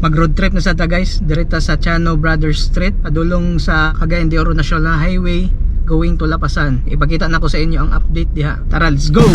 Mag road trip na sa ta, guys, direta sa Chano Brothers Street, padulong sa Cagayan de Oro National Highway going to Lapasan. Ipakita na ko sa inyo ang update diha. Tara, let's go!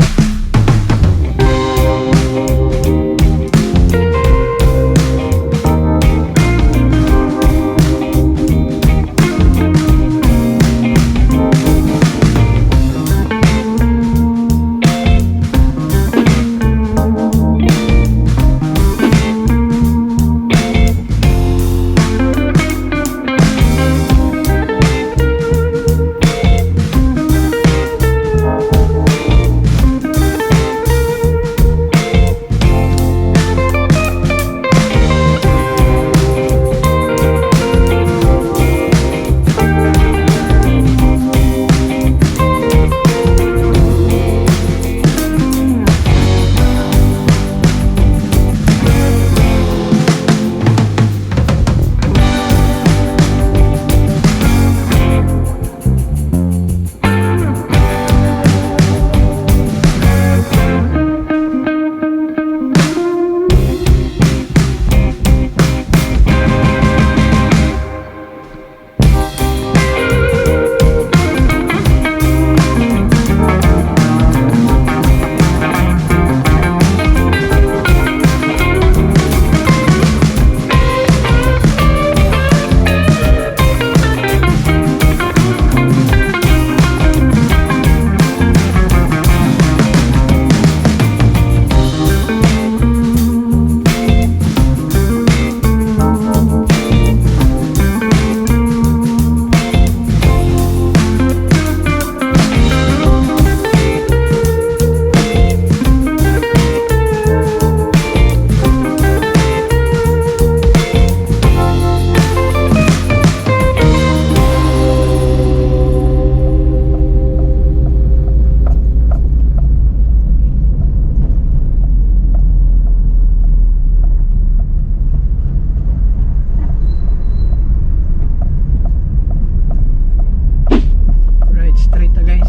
Right, straight na, guys.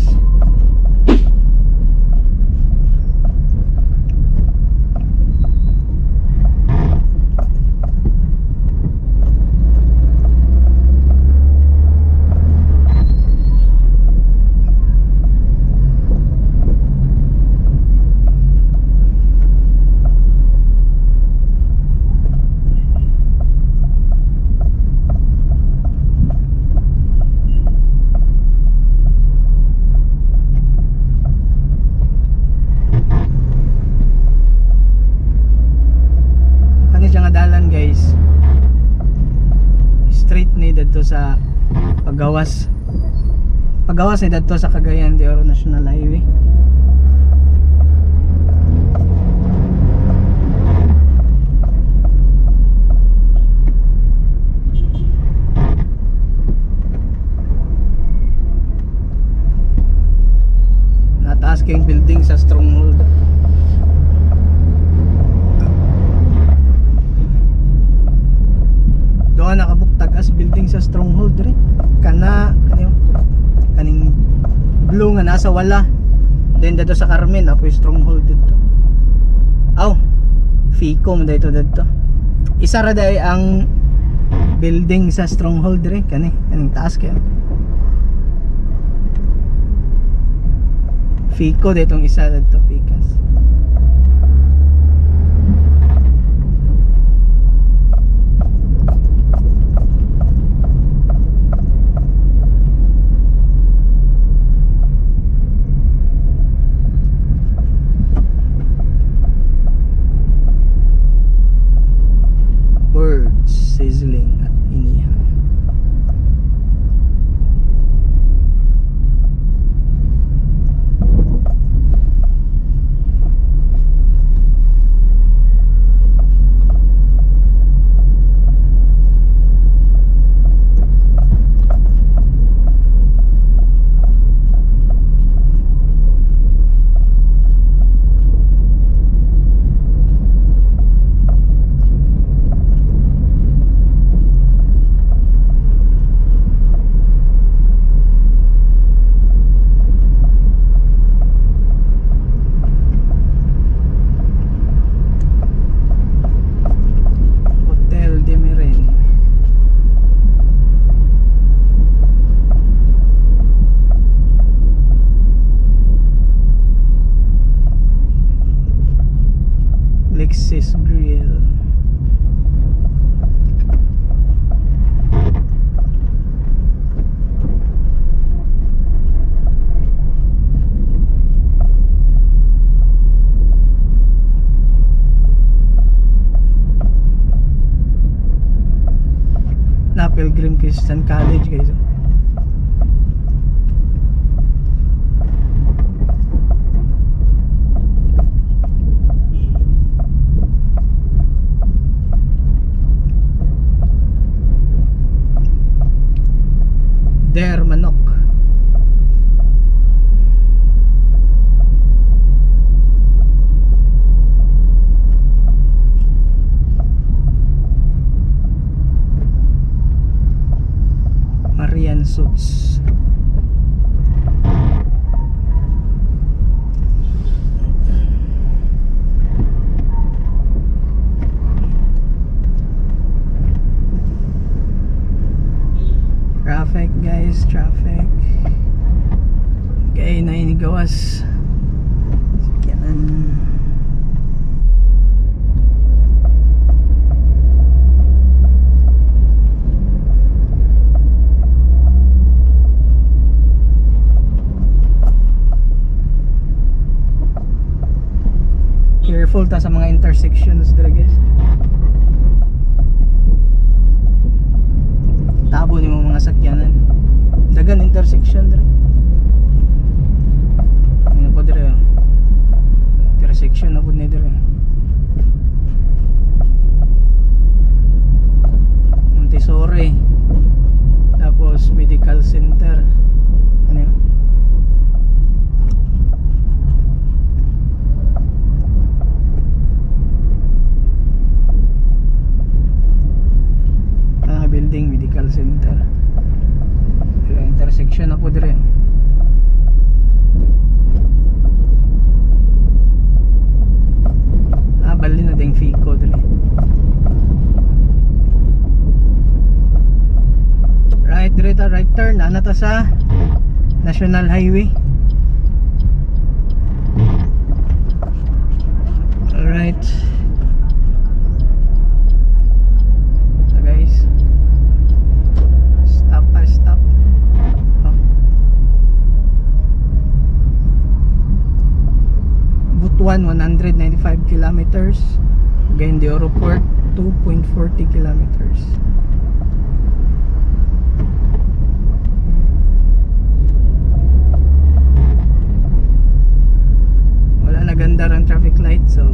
Kani siya nga dalan, guys. Straight ni didto sa pagawas. Pagawas ni didto sa Cagayan de Oro National Highway. Nataas kayong building sa Stronghold. Doon nakabuktag as building sa Stronghold rin. Kana kanyo kaning blue nga nasa wala. Then dito sa Carmen apoy Stronghold dito. Aw, Fico mo dito dito. Isa ra day ang building sa Stronghold rin kani kaning taas kayo. Fico ditong isa dito Picas. Birds sizzling at iniha. Alexis Grill. Na Pilgrim Christian College, guys, oh. Der Manok. Marian Suits. Traffic, guys, traffic. Okay, nainigawas. Sakyanan. Careful ta sa mga intersections dira, guys. Tabo ni mga sakyanan. Dagan intersection dira. Ano po dira? Oh. Intersection na po ni dira. Montessori. Tapos medical center. Ano yun? Ah, building medical center. Pero intersection na po dire. Ah, bali na ding Fico dire. Right dire ta, right turn ana ta sa National Highway. Alright. So guys, stop pa, stop. Oh. Butuan 195 kilometers. Cagayan de Oro Port 2.40 kilometers. Wala na ganda ang traffic light, so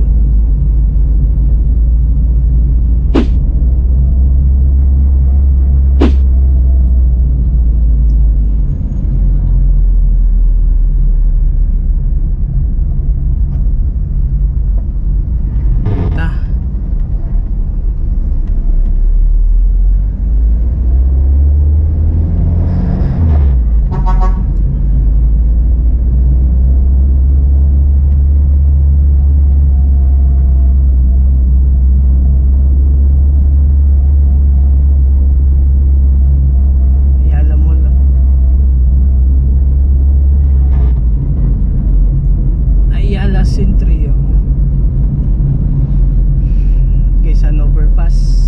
ta. Ayala Mall lang. Ayala Centrio. Quezon Overpass.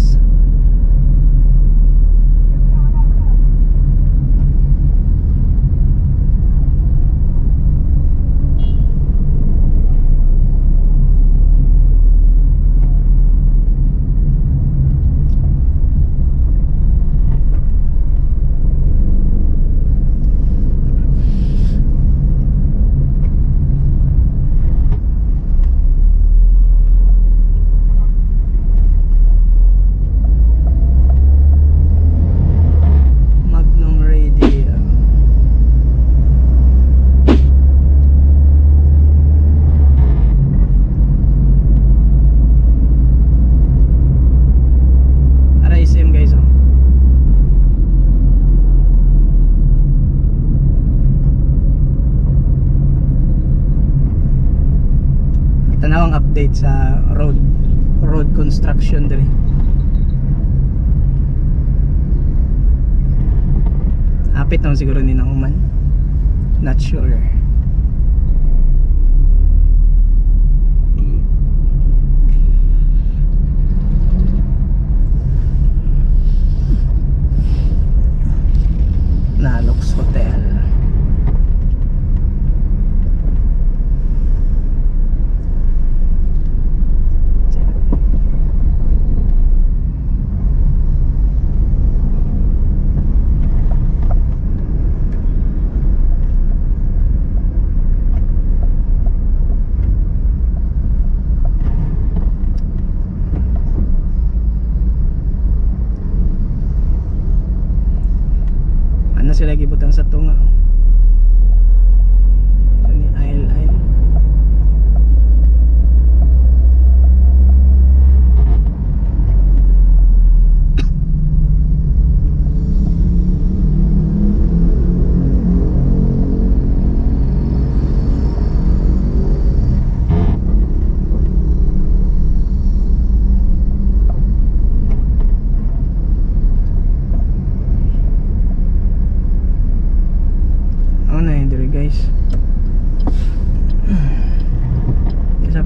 Magnum Radio. Ara SM, guys, oh. Tanawang update sa road construction diri. Hapit naman siguro ni Nahuman. Not sure.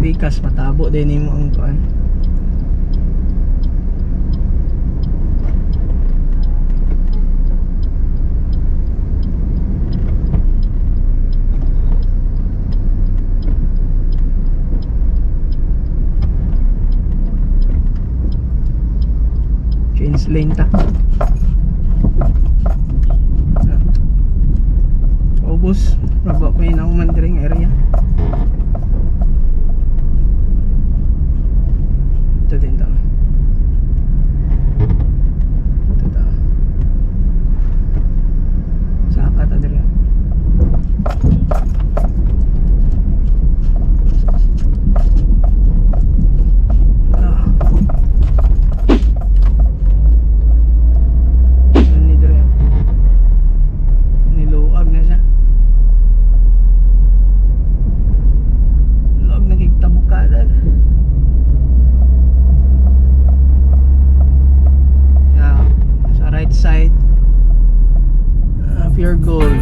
Pikas matabo din nimo ang kuan. Change lane ta. Ah. Ubos, raba pa yun ang diri nga area. Ito din ta. Ito ta. Saka ta diri. Ah. Ano ni diri? Niluag na siya. Luag na kay tabukada. Yeah, sa right side, Pure Gold.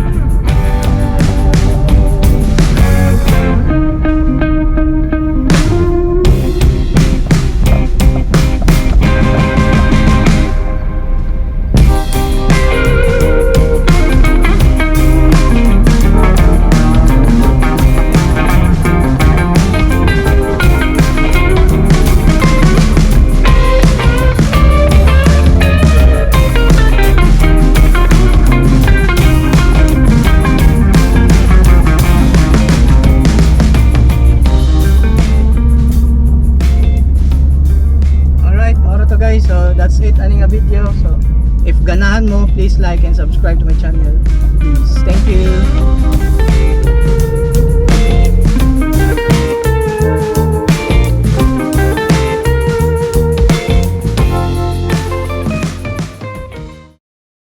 Alright, mao to, guys. So that's it ani nga video. So if ganahan mo, please like and subscribe to my channel. Please. Thank you.